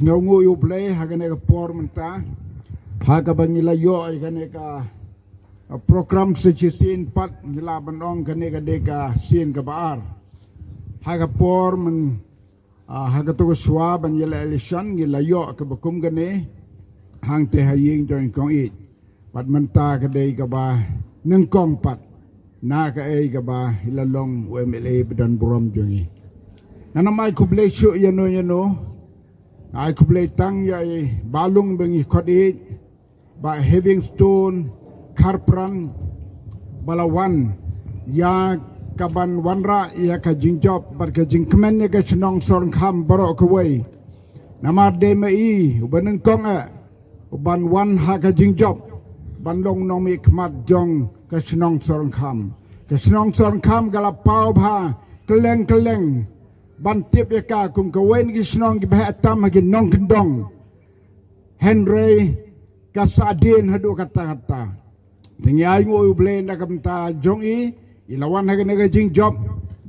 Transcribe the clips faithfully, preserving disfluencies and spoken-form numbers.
Nga nguh ïa U Blei ha kane ka por mynta, ha kaba ngi la ïoh ïa kane ka, uh, program sa shisien pat, ngi lah ban ong kane ka dei ka sien kaba ar. Ha ka por myn, uh, ha kato ka shuwa ban ïa la election ngi la ïoh kaba kum kane hangta ha ïing jong i kong ïeit. Bad mynta ka dei kaba nyngkong pat na kaei kaba i la long u MLA ba don burom jong i. Ngan ym ai khublei shuh ïano ïano. Ai khublei tang ïa i Bah Lung ba ngi khot ïeit, Bah Havingstone Kharpran, ba la wan ïa kaban wanrah ïa ka jingjop bad ka jingkmen ïa ka shnong Sohryngkham baroh kawei. Namar dei ma i uba nyngkong eh uban wan ha ka jingjop ban long nongmihkhmat jong ka shnong Sohryngkham. Ka shnong Sohryngkham ka la paw bha kylleng kylleng ban tip ïa ka kum kawei na ki shnong kiba heh tam ha ki nongkyndong. Hynrei ka sah dien haduh katta katta. Te ngi ai nguh ïa U Blei na ka bynta jong i, i la wan ha kane ka jingjop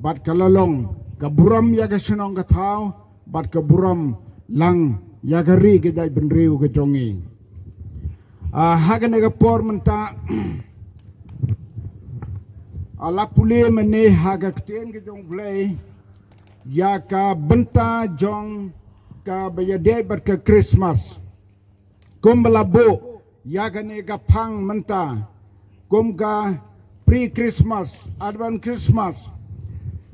bad ka la long ka burom ïa ka shnong ka thaw bad ka burom lang ïa ka ri ka jaitbynriew ka jong i. Ah, ha kane ka por mynta, ah, la pule mynne ha ka ktien ka jong U Blei ïa ka bynta jong kaba ïadei bad ka Christmas. Kumba la buh ïa kane ka phang mynta kum ka pre-Christmas, Advent Christmas.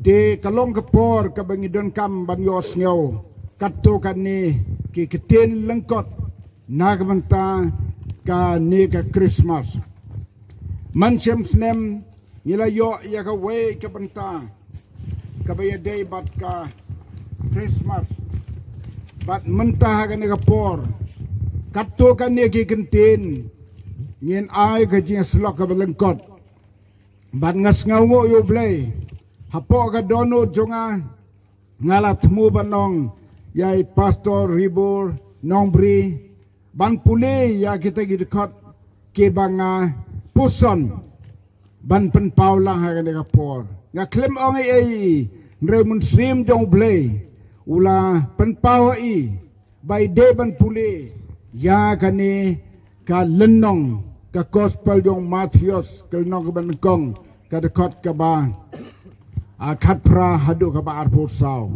Te ka long ka por kaba ngi donkam ban ïohsngew katto katne ki ktien lyngkot na ka bynta kane ka Christmas. Man shem snem ngi la ïoh ïa kawei ka bynta kaba ïadei bad ka Christmas. Bad mynta ha kane ka por katto katne ki ktien ngin ai ka jingïasyllok kaba lyngkot. Bad nga sngewnguh ïa U Blei hapoh ka dohnud jong nga, nga la thmu ban ong ïa i Pastor Ribor Nongbri ban pule ïa kita ki dkhot kiba nga puson ban pynpaw lang ha kane ka por. Nga khlem ong ei ei, hynrei Mynsiem jong U Blei u la pynpaw ha i ba i dei ban pule ïa kane ka lynnong, ka Gospel jong Mathaios, ka lynnong kaba nyngkong, ka dkhot kaba, ah, khatphra haduh kaba arphew saw.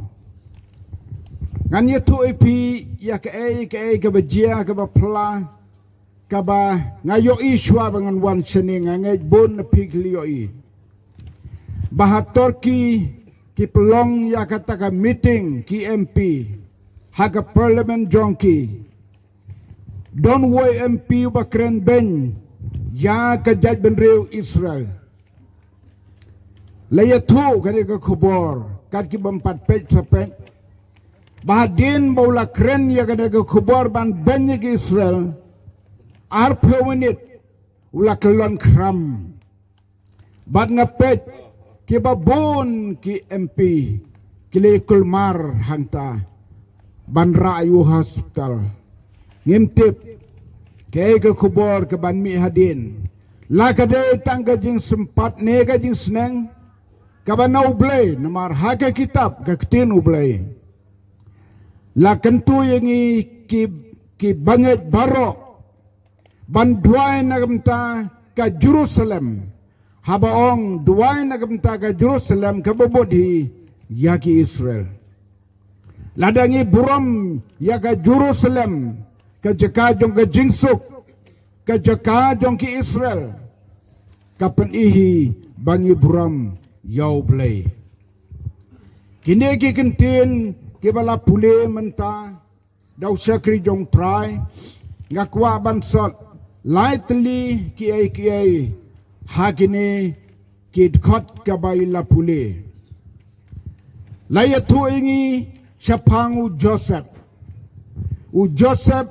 Ngan ïathuh ïa phi ïa kaei kaei kaba jia, kaba pla, kaba nga ïohi shuwa ba ngan wan shane, nga ngeit bun na phi ki la ïohi. Ba ha Turkey ki pynlong ïa kata ka meeting ki MP ha ka parliament jong ki. Don uwei u MP uba kren beiñ ïa ka jaitbynriew Israel. La ïathuh kane ka khubor kat ki bym pat peit sa peit. Ba hadien ba u la kren ïa kane ka khubor ban beiñ ïa ki Israel, arphew minit u la kyllon khram. Bad nga peit kiba bun ki MP ki la kulmar hangta ban rah ïa u hospital. Ngim tip kaei ka khubor kaban mih hadien. La ka dei tang ka jingsympat ne ka jingsneng kaba na U Blei, namar ha ka kitab, ka ktien U Blei, la kyntu ïa ngi ki, ki bangeit baroh ban duwai na ka bynta ka Jerusalem. Haba ong duwai na ka bynta ka Jerusalem, kaba mut hi ïa ki Israel. Lada ngi burom ïa ka Jerusalem, ka jaka jong ka jingsuk, ka jaka jong ki Israel, ka pyni hi ba ngi burom ïa U Blei. Kine ki ktien kiba la pule mynta da u shakri jong U Trai, nga kwah ban sot lai tylli kiei kiei ha kine ki dkhot kaba i la pule. La ïathuh ïa ngi shaphang u Joseph. U Joseph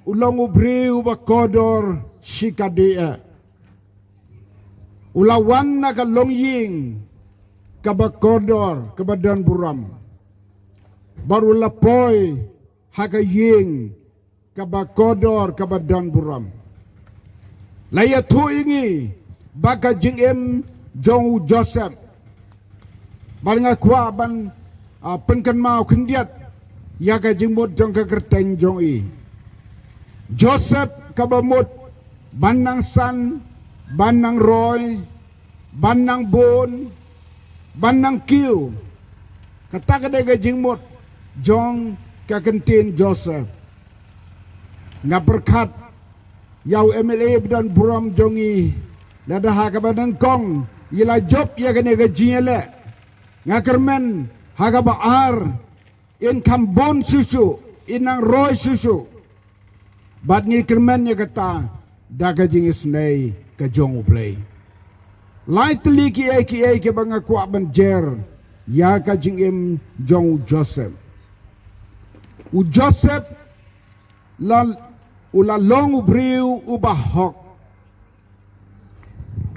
u long u briew uba kordor shikatdei eh. U la wan na ka longïing kaba kordor, kaba don burom. Bad u la poi ha ka ïing kaba kordor, kaba don burom. La ïathuh ïa ngi ba ka jingim jong u Joseph, bad nga kwah ban, ah, pynkynmaw khyndiat ïa ka jingmut jong ka kyrteng jong i. Joseph kaba mut ban nang san, ban nang roi, ban nang bun, ban nang kiew. Kata ka dei ka jingmut jong ka ktien Joseph. Nga pyrkhat ïa u M L A ba don burom jong i, lada ha kaba nyngkong i la jop ïa kane ka jingïaleh, nga kyrmen ha kaba ar in kham bun shuh shuh, in nang roi shuh shuh. Bad ngi kyrmen ïa kata da ka jingisynei ka jong U Blei. Lai tylli kiei kiei kiba nga kwah ban jer ïa ka jingim jong u Joseph. U Joseph la, u la long u briew uba hok.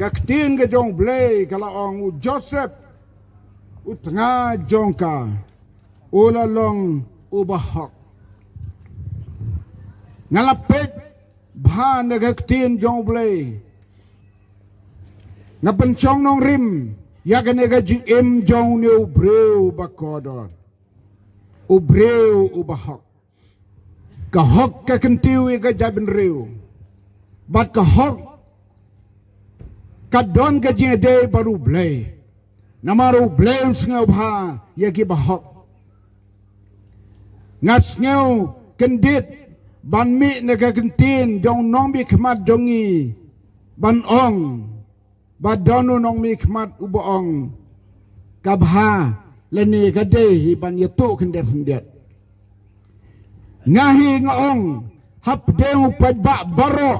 Ka ktien ka jong U Blei ka la ong, u Joseph u tnga jong ka u la long uba hok. Nga la peit bha na ka ktien jong U Blei. Nga pynshong nongrim ïa kane ka jingim jong une u briew ba kordor. U briew uba hok. Ka hok ka kyntiew ïa ka jaitbynriew. Bad ka hok ka don ka jingïadei bad U Blei. Namar U Blei u sngewbha ïa kiba hok. Nga sngew kyndit ban mih na ka ktien jong u nongmihkhmat jong ngi ban ong, ba don u nongmihkhmat uba ong, ka bha lane ka dei hi ban ïathuh khyndiat khyndiat. Nga hi nga ong, hapdeng u paidbah baroh,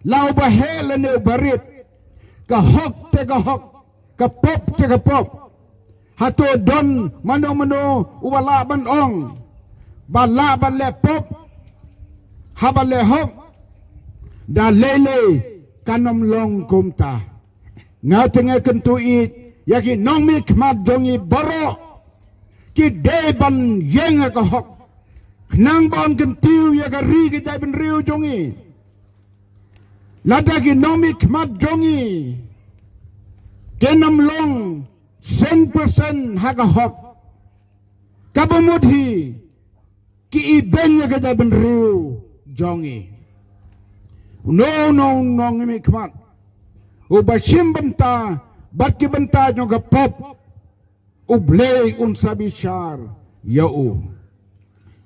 la uba heh lane uba rit, ka hok te ka hok, ka pop te ka pop. Hato don mano mano uba lah ban ong, ba lah ban leh pop haba leh hok? Da lei lei kan ym long kumta. Nga te nga kyntu ïa ki nongmihkhmat jong ngi baroh, ki dei ban ïeng ha ka hok, khnang ba yn kyntiew ïa ka ri ka jaitbynriew jong ngi. Lada ki nongmihkhmat jong ngi kin ym long shen percent ha ka hok, kaba mut hi ki ibeiñ ïa ka jaitbynriew jong ngi. Uno uno u nongmihkhmat uba shim bynta bad ki bynta jong ka pop, U Blei un sa bishar ïa u.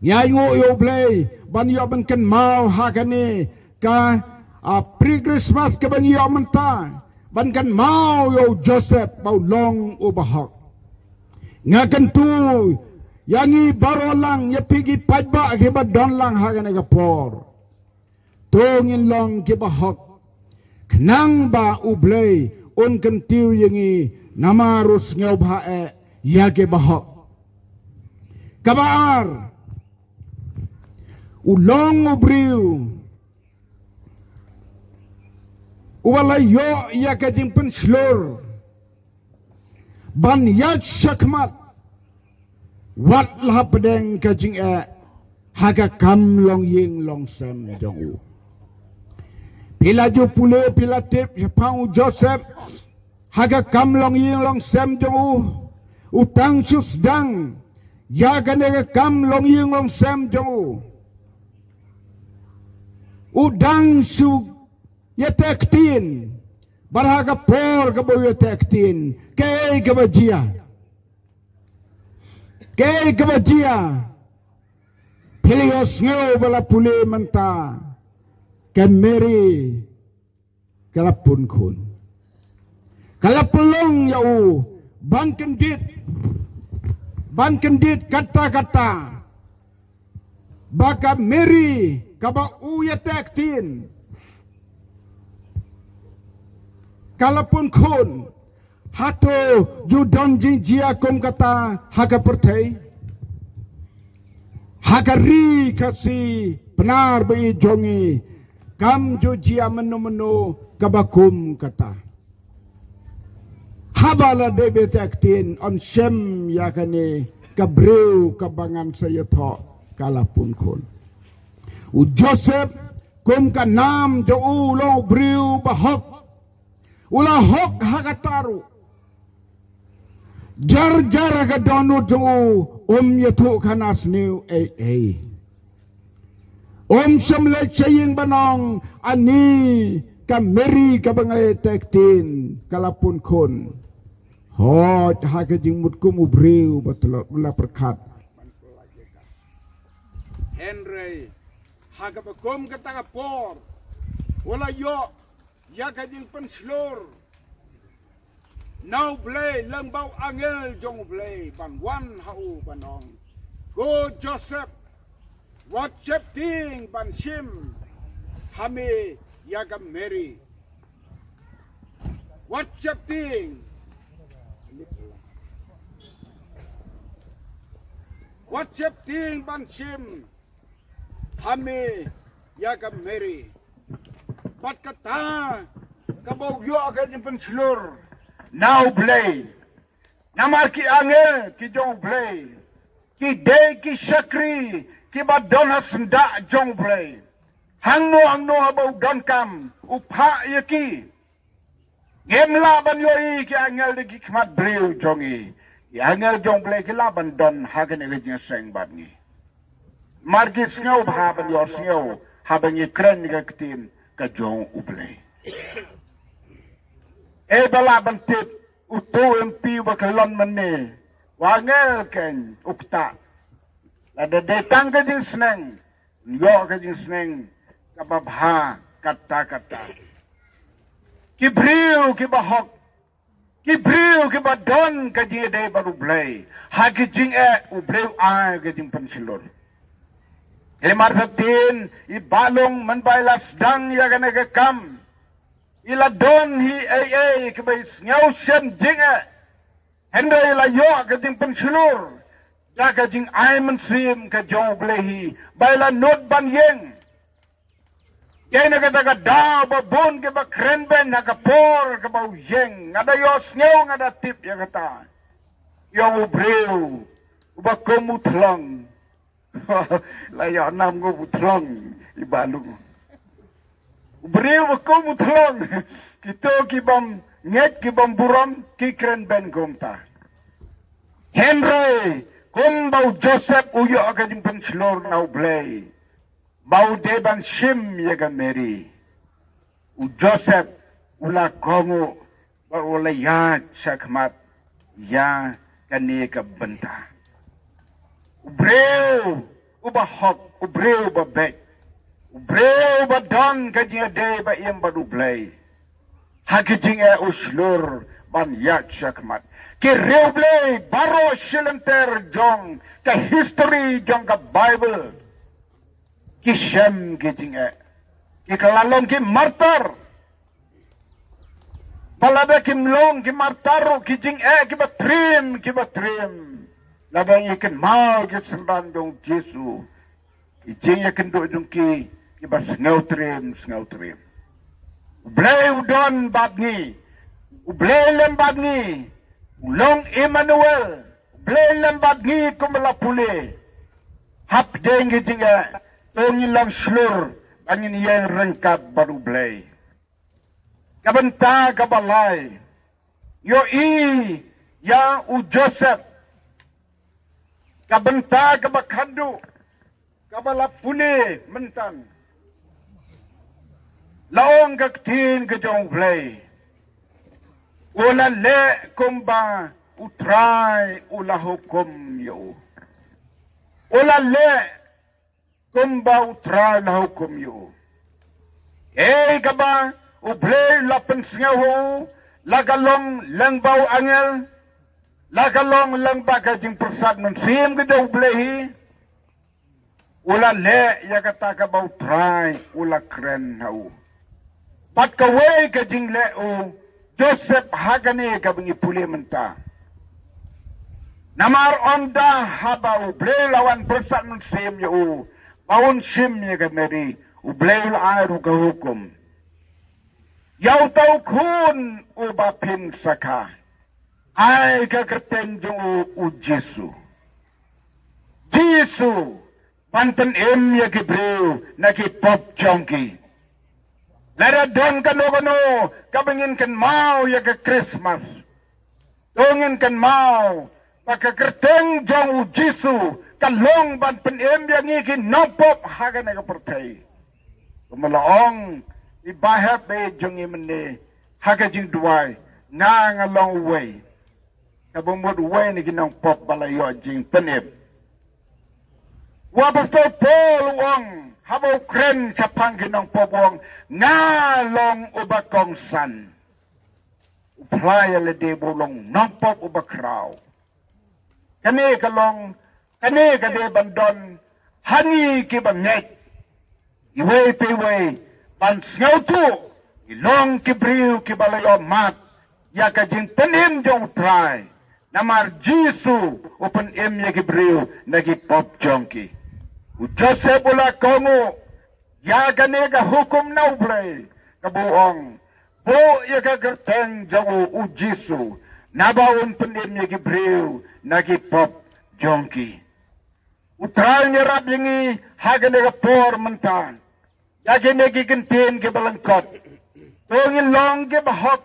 Ngi ainguh ïa U Blei ban ïoh ban kynmaw ha kane ka, a, pre-Christmas kaba ngi ïoh mynta, ban kynmaw ïa u Joseph ba u long uba hok. Nga kyntu ïa ngi baroh lang, ïa phi ki paidbah kiba don lang ha kane ka por. To ngin long kiba hok, khnang ba U Blei un kyntiew ïa ngi, namar u sngewbha eh ïa kiba hok. Kaba ar, u long u briew uba la ïoh ïa ka jingpynshlur ban ïaid shakhmat wat la hapdeng ka jingeh ha ka kam longïing longsem jong u. Phi la ju pule, phi la tip shaphang u Joseph ha ka kam longïing longsem jong u. U tang shu sdang ïa kane ka kam longïing longsem jong u, u dang shu ïateh ktien. Bad ha ka por kaba u ïateh ktien, kaei kaba jia? Kaei kaba jia? Phi la ïohsngew ba la pule mynta, ka Mary ka la pun khun. Ka la pynlong ïa u ban kyndit, ban kyndit katta katta ba ka Mary kaba u ïateh ktien ka la pun khun. Hato ju don jingjia kum kata ha ka pyrthei? Ha ka ri Khasi Pnar ba i jong ngi kam ju jia mynno mynno kaba kum kata. Haba la dep ïateh ktien, yn shem ïa kane ka briew kaba ngan sa ïathoh, ka la pun khun. U Joseph, kum ka nam jong u, u long u briew ba hok. U la hok ha kata ruh. Jar jar ha ka dohnud jong u, um ïathuh khana sniew ei ei. Um shym leit sha ïing ban ong, ani ka Mary kaba nga ïaid ktien ka la pun khun. Hooid, ha ka jingmut kum u briew ba tlot u la pyrkhat. Hynrei ha kaba kum kata ka por, u la ïoh ïa ka jingpynshlur na U Blei lyngba u angel jong U Blei ban wan ha u ban ong, ko Joseph, wat sheptieng ban shim ha me ïa ka Mary. Wat sheptieng. Wat sheptieng ban shim ha me ïa ka Mary. Bad kata kaba u ïoh ka jingpynshlur na U Blei. Namar ki angel ki jong U Blei ki dei ki shakri kiba don ha syndah jong U Blei. Hangno hangno haba u donkam u phah ïa ki. Ngim lah ban ïohi ki angel da ki khmat briew jong ngi. Ki angel jong U Blei ki lah ban don ha kane ka jingïaseng bad ngi. Mar ki sngew bha ban ïohsngew haba ngi kren ka ktien ka jong U Blei. Ei ba lah ban tip uto u M P uba kyllon mynne, u angel kein u ktah. Lada dei tang ka jingsneng, ïoh ka jingsneng kaba bha katta katta. Ki briew kiba hok, ki briew kiba don ka jingïadei bad U Blei, ha ki jingeh U Blei u ai ka jingpynshlur. Hynrei marsa ktien i Bah Lung mynba i la sdang ïa kane ka kam, i la don hi ei ei kiba i sngew shem jingeh. Hynrei i la ïoh ka jingpynshlur da ka jingai mynsiem ka jong U Blei hi ba i la nud ban ïeng. Dei na kata ka daw ba bun kiba kren beiñ ha ka por kaba u ïeng. Nga da ïohsngew, nga da tip ïa kata. Ïa u briew uba kum u thlong. La ïoh nam nguh u thlong i Bah Lung. U briew uba kum u thlong. Kito kibym ngeit kibym burom ki kren beiñ kumta. Hynrei kumba u Joseph u ïoh ka jingpynshlur na U Blei ba u dei ban shim ïa ka Mary, u Joseph u la kohnguh bad u la ïaid shakhmat ïa kane ka bynta. U briew uba hok, u briew uba beit, u briew uba don ka jingïadei ba im bad U Blei, ha ki jingeh u shlur ban ïaid shakhmat. Ki riewblei baroh shilynter jong ka history jong ka Baibl ki shem ki jingeh. Ki kylla long ki martyr. Ba lada kim long ki martyr ruh, ki jingeh kiba triem kiba triem, lada ngi kynmaw ki synran jong U Jisu, ki jingïakynduh jong ki kiba sngewtriem sngewtriem. U Blei u don bad ngi. U Blei lem bad ngi. U long Immanuel. U Blei lem bad ngi kumba la pule. Hapdeng ki jingeh, to ngin long shlur ba ngin ïeng ryngkat bad U Blei. Ka bynta kaba lai, ïohi ïa u Joseph. Ka bynta kaba khatduh kaba la pule mynta, la ong ka ktien ka jong U Blei, u la leh kumba U Trai u la hukum ïa u. U la leh kumba U Trai u la hukum ïa u. Ei kaba U Blei u la pynsngew ha u, la ka long lyngba u angel, la ka long lyngba ka jingpyrsad mynsiem ka jong U Blei hi, u la leh ïa kata kaba U Trai u la kren ha u. Bad kawei ka jingleh u Joseph ha kane kaba ngi pule mynta. Namar ynda haba U Blei u la wan pyrsad mynsiem ïa u ba un shim ïa ka Mary, U Blei u la ai ruh ka hukum ïa uta u khun uba phin sa kha, ai ka kyrteng jong u, u Jisu. Jisu, ban pynim ïa ki briew na ki pop jong ki. Lada don kano kano kaba ngin kynmaw ïa ka Christmas, To ngin kynmaw ba ka kyrteng jong u Jisu ka long ban pynim ïa ngi ki nongpop ha kane ka pyrthei. Kumba la ong i Bahep ba ïeit jong ngi mynne ha ka jingduwai, nga nga long uwei, kaba mut uwei na ki nongpop ba la ïoh jingpynim. U Apostol Paul u ong, haba u kren shaphang ki nongpop u ong, nga long uba kongsan. U phla ïa lade ba u long nongpop uba khraw. Kane ka long, kane ka dei ban don ha ngi kiba ngeit iwei pa iwei, ban sngewthuh ngi long ki briew kiba la ïoh mad ïa ka jingpynim jong U Trai. Namar Jisu u pynim ïa ki briew na ki pop jong ki. U Joseph u la kohnguh ïa kane ka hukum na U Blei, kaba u ong, buh ïa ka kyrteng jong u, u Jisu, naba un pynim ïa ki briew na ki pop jong ki. U Trai un ïarap ïa ngi ha kane ka por mynta ïa kine ki kyntien kiba lyngkot. To ngin long kiba hok,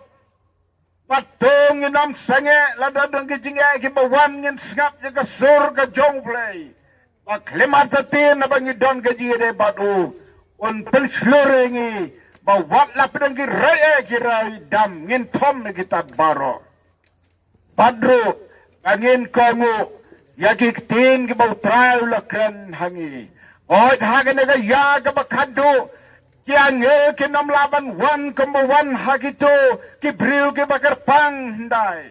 bad to ngin ym sangeh lada don ki jingeh kiba wan, ngin sngap ïa ka sur ka jong U Blei. Ba khlem artatien naba ngi don ka jingïadei bad u, un pynshlur ïa ngi ba wat la pdeng ki rai eh ki rai dam, ngin thom ïa kita baroh. Bad ruh ba ngin kohnguh ïa ki ktien kiba U Trai u la kren ha ngi. Hooid, ha kane ka ïa kaba khadduh, ki angel kin ym lah ban wan kumba wan ha kito ki briew kiba kyrpang hyndai.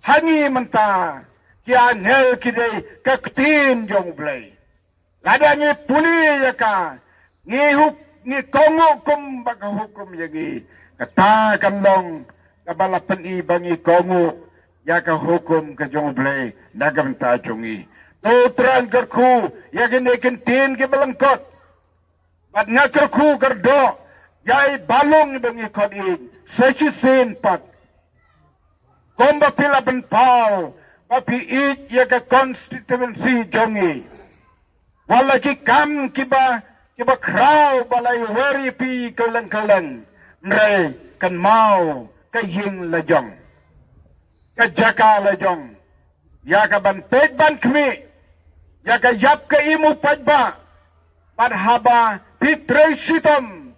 Ha ngi mynta, ki angel ki dei ka ktien jong U Blei. Lada ngi pule ïa ka, ngi huk, ngi kohnguh kumba ka hukum ïa ngi, kata kan long kaba la pyni ba ngi kohnguh ïa ka hukum ka jong U Blei na ka bynta jong ngi. To U Trai un kyrkhu ïa kine ki kyntien kiba lyngkot. Bad nga kyrkhu kyrdoh ïa i Balung ba ngi khot ïeit sa shisien pat. Kumba phi la pynpaw ba phi ïeit ïa ka constituency jong ngi, wat la ki kam kiba, kiba khraw ba la ïawer ïa phi kylleng kylleng, hynrei kynmaw ka ïing la jong, ka jaka la jong, ïa ka ban peit ban khmih ïa ka ïap ka im u paidbah. Bad haba phi trei shitom,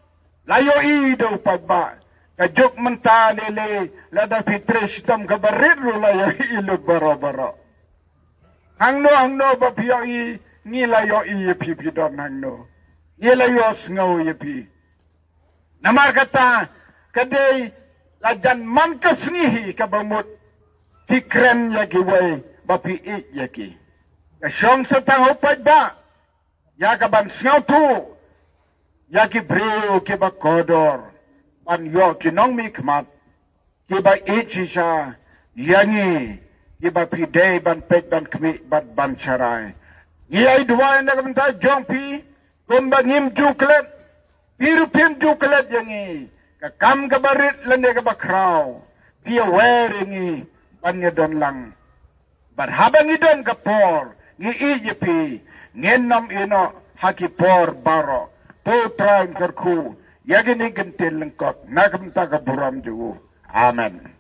la ïohi da u paidbah. Ka juk mynta lei lei, lada phi trei shitom kaba rit ruh la ïohi lut baroh baroh. Hangno hangno ba phi ïohi, ngi la ïohi ïa phi, phi don hangno, ngi la ïohsngew ïa phi. Namar kata, ka dei la jan man ka sngi hi kaba mut phi kren ïa kiwei ba phi ïeit ïa ki. Ka shong sa tang ha u paidbah ïa ka ban sngewthuh ïa ki briew kiba kordor ban ïoh ki nongmihkhmat kiba ïeit shisha ïa ngi, kiba phi dei ban peit ban khmih bad ban sharai. Ngi ai duwai na ka bynta jong phi, kumba ngim ju klet, phi ruh phim ju klet ïa ngi, ka kam kaba rit lane kaba khraw, phi ïawer ïa ngi ban ïadon lang. Bad haba ngi don ka por, ngi ïeit ïa phi, ngin ym ïehnoh ha ki por baroh. To U Trai un kyrkhu ïa kine ki kyntien lyngkot na ka bynta ka burom jong u. Amen.